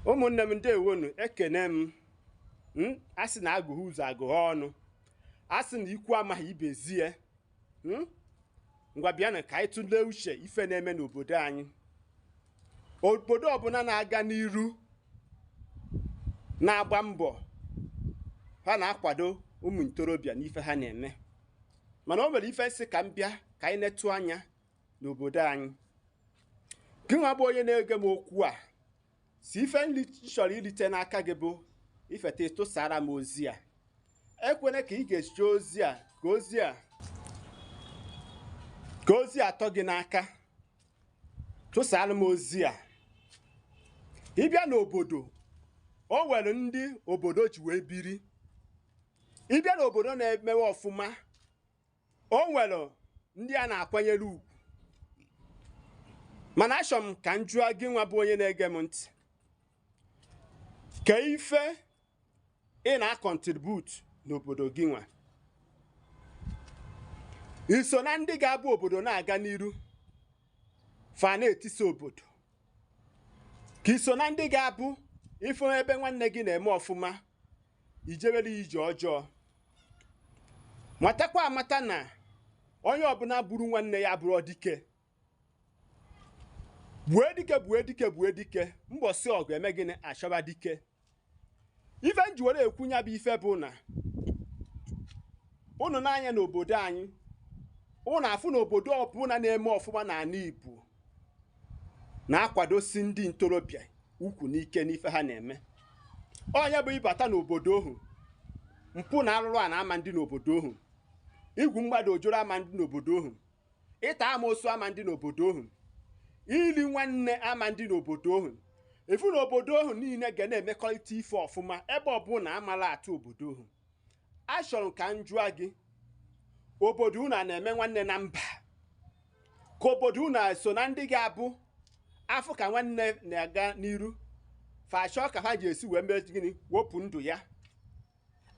Ụmụnne m, ndewonu. Ekene m. A sị na agụghị ụzọ agụghị ọnụ, a sị na ikwu amaghị ibezie. Ngwa, bịanụ ka anyị tụlee uche ife na-eme n'obodo anyị. Obodo ọbụla na-aga n'iru, na-agba mbọ, ha na-akwado ụmụ ntorobịa n'ife ha na-eme. Mana o nwere ife nsị ka m bịa ka anyị netụ anya n'obodo anyị. Gị nwa bụ onye na-ege m okwu a, si ife nri chọrọ irite n'aka gị bụ ifeta ịtụsara m ozi a. Ekwene ka ị ga-eji ozi a ka ozi atọ gị n'aka. Tụsara m ozi a. Ịbịa n'obodo, o nwere ndị obodo ji wee biri. Ịbịa n'obodo na-emewe ọfụma, o nwere ndị a na-akwanyere ugwu. Mana achọrọ m ka m jụọ gị nwa bụ onye na-ege m ntị, ka ife ị na-acontribute n'obodo gị nwa, i so na ndị ga-abụ obodo na-aga n'iru fa na-etisa obodo, ka i so na ndị ga-abụ ife ebe nwanne gị na-eme ọfụma ijewere ije ọjọọ? Matakwa amata na onye ọbụla buru nwanne ya bụrụ dike, gbue dike, gbue dike, gbue dike, mbọsị ọgụ eme gịnị? Achọba dike. Ife m ji were ekwu ya bụ ife bụ na unu n'anya n'obodo anyị, unu afụ na obodo ọbụla na-eme ọfụma n'ala Igbo na-akwadosi ndị ntorobịa ukwu n'ike n'ife ha na-eme. Onye bụ ịbata n'obodo ohu, mpụ na arụrụ a na-ama ndị n'obodo ohu, igwu mgbada ojoro ama ndị n'obodo ohu, ịta amoosu ama ndị n'obodo ohu, ili nwanne ama ndị n'obodo ohu. Ifu na obodo ohu niile ga na-emekọrịta ife ọfụma. Ebe ọbụla amala atụ obodo ohu, achọrọ m ka m jụọ gị, obodo unu a na-eme nwanne na mba, ka obodo unu so na ndị ga-abụ afọ ka nwanne na-aga n'iru fa chọọ ka ha ji esi wee mee gịnị? Wepụ ndụ ya,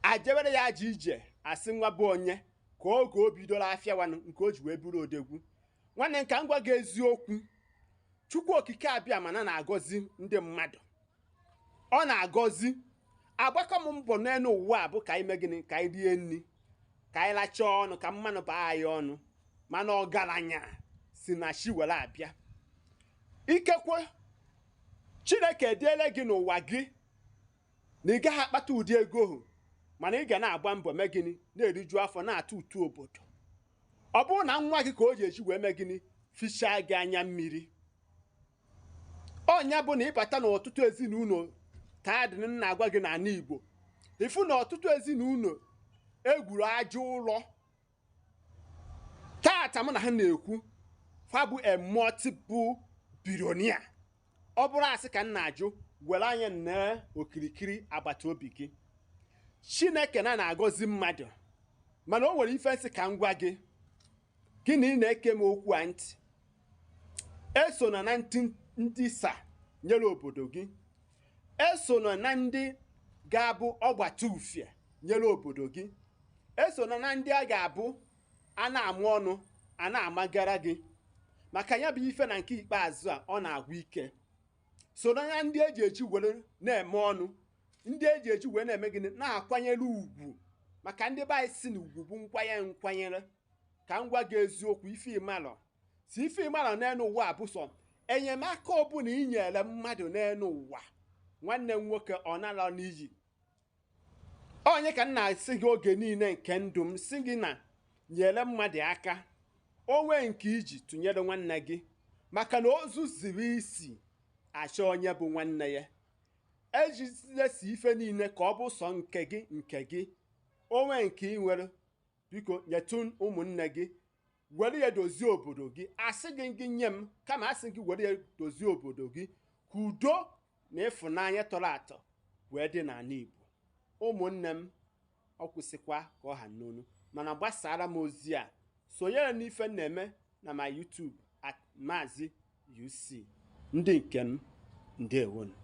ajebere ya aja ije, asị nwa bụ onye ka oge o bidoro afịawanụ nke o ji wee bụrụ odegwu. Nwanne m, ka m gwa gị eziokwu, Chukwu Okike abịa mana na-agọzi ndị mmadụ, ọ na-agọzi. Agbakọ m mbọ n'elu ụwa a bụ ka anyị mee gịnị? Ka anyị rie nri, ka anyị lachaa ọnụ, ka mmanụ baa anyị ọnụ. Mana ọgaranya si na chi were abịa. Ikekwe Chineke ediele gị n'ụwa gị na ị gaghị akpata ụdị ego ahụ, mana ị ga na-agba mbọ mee gịnị? Na-eriju afọ, na-atụ ụtụ obodo. Ọ bụrụ na nwa gị ka o ji eji wee mee gịnị? Fichaa gị anya mmiri. Ọnya bụ na ịbata n'ọtụtụ ezinụlọ taa dị nna agwa gị n'ala Igbo, ịfụ na ọtụtụ ezinụlọ egwuru aja ụlọ taata mụ na ha na-ekwu, fa bụ a multiple billionaire. Ọ bụrụ asị ka m na-ajụ, were anya nee okirikiri agbata obi gị. Chineke na na-agọzi mmadụ, mana o nwere ife nsị ka m gwa gị. Gị na ị na-eke m okwu a ntị, esona na ndị ntisa nyere obodo gị, esona na ndị ga-abụ ọgbata ufie nyere obodo gị, esona na ndị a ga-abụ a na-amụ ọnụ a na-amagara gị maka ya bụ ife. Na nke ikpeazụ a, ọ na-agwụ ike. Soro na ndị eji eji were na-eme ọnụ, ndị eji eji were na-eme gịnị? Na-akwanyere ugwu, maka ndị be anyị si na ugwu bụ nkwanye nkwanyere. Ka m gwa gị eziokwu, ife ịmalọ si ife ịmalọ n'elu ụwa a bụ sọ enyemaka ọbụla i nyere mmadụ n'elu ụwa, nwanne m nwoke, ọ nalọ n'iyi. Onye ka m na-asị gị oge niile nke ndụ m, si gị na nyere mmadụ aka, onwe nke iji tụnyere nwanne gị, maka na ozu ziri isi achọ onye bụ nwanne ya. Ejizilesi ife niile ka ọ bụ sọ nke gị, nke gị onwe nke ị nwere. Biko nyetụ ụmụnne gị, were ya dozie obodo gị. Asị gị gị nye m, kama asị gị were ya dozie obodo gị, ka udo na ịfụnanya tọrọ atọ wee dị n'ala Igbo. Ụmụnne m, ọ kwụsịkwa ka ọ ha n'onu, mana gbasara m ozi a, sonyere n'ife m na-eme na ma YouTube @MaaziUC. Ndị nke m, ndewonu.